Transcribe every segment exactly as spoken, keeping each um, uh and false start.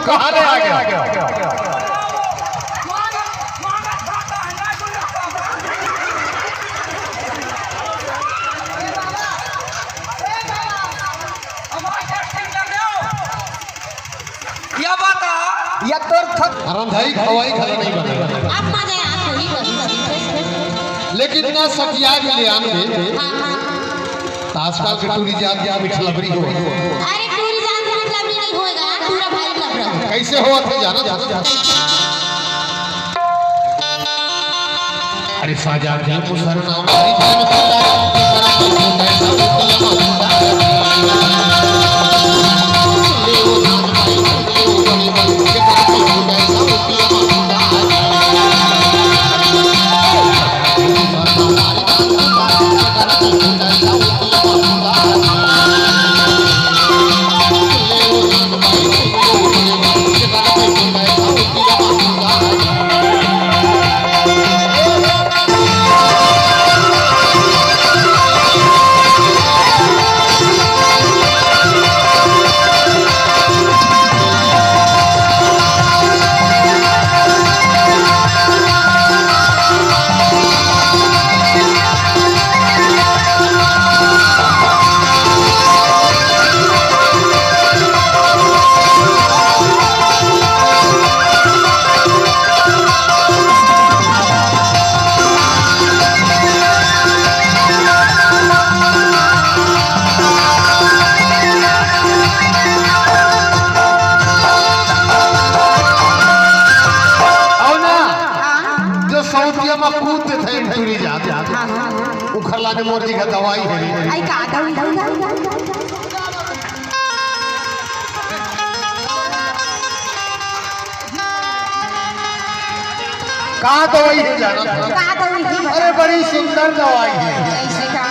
कहाँ ले आ गया? क्या बात है? या तोर खत- अरंधाई खवाई खाना नहीं बना। अब मजा आ गई बस। लेकिन ना सकिया भी ले आन दे। हाँ, हाँ। त आजकल के टूरी जात के मिठ लबरी हो। अरे टूरी जात के मिठ लबरी नहीं होएगा, टूरा भाई लबरा हो। कैसे हो थे जाना था? अरे साजा के मुसर नाम हरी जान अउ ना, हाँ। जो सौतिया म कूद देथे टूरी जात, हाँ, हाँ, हाँ। उखर लाने मोर जी का दवाई हे। आई का दवाई, दवाई, दवाई, दवाई, दवाई। का दवाई हे जाना? का दवाई हे? अरे बड़ी सुंदर दवाई हे। कैसे का?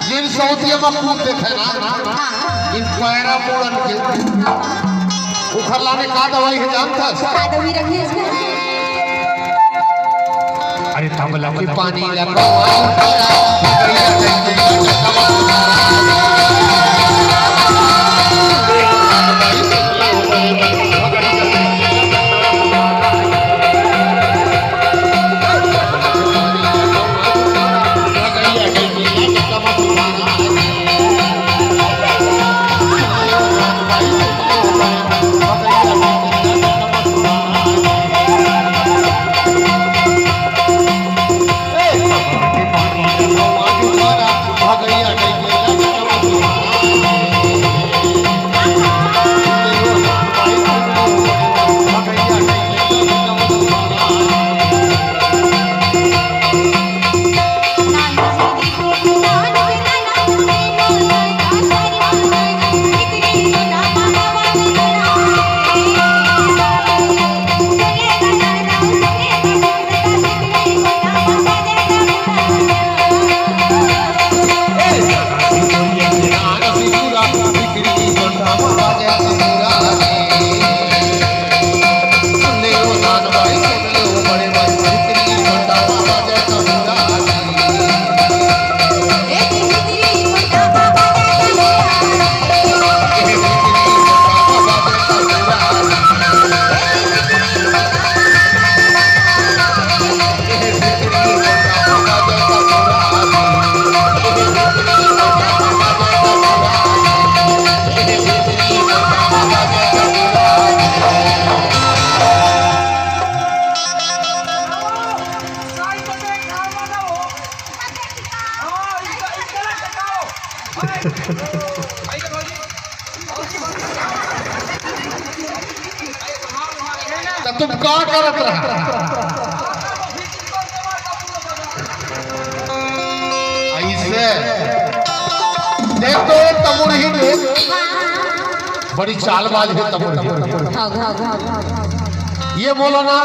जिन सौतिया म कूद देथे ना, हाँ। इन पैरा मोड़न के। उखर लाने का दवाई हे जानथस? का दवाई रखिए इसमें? अरे तमला के पानी ला त तुम का करत रहा? ऐसे देख तो ये तमुरही ने बड़ी चालबाज हे तमुरही। हाँ, हाँ, हाँ, हाँ। ये बोला ना,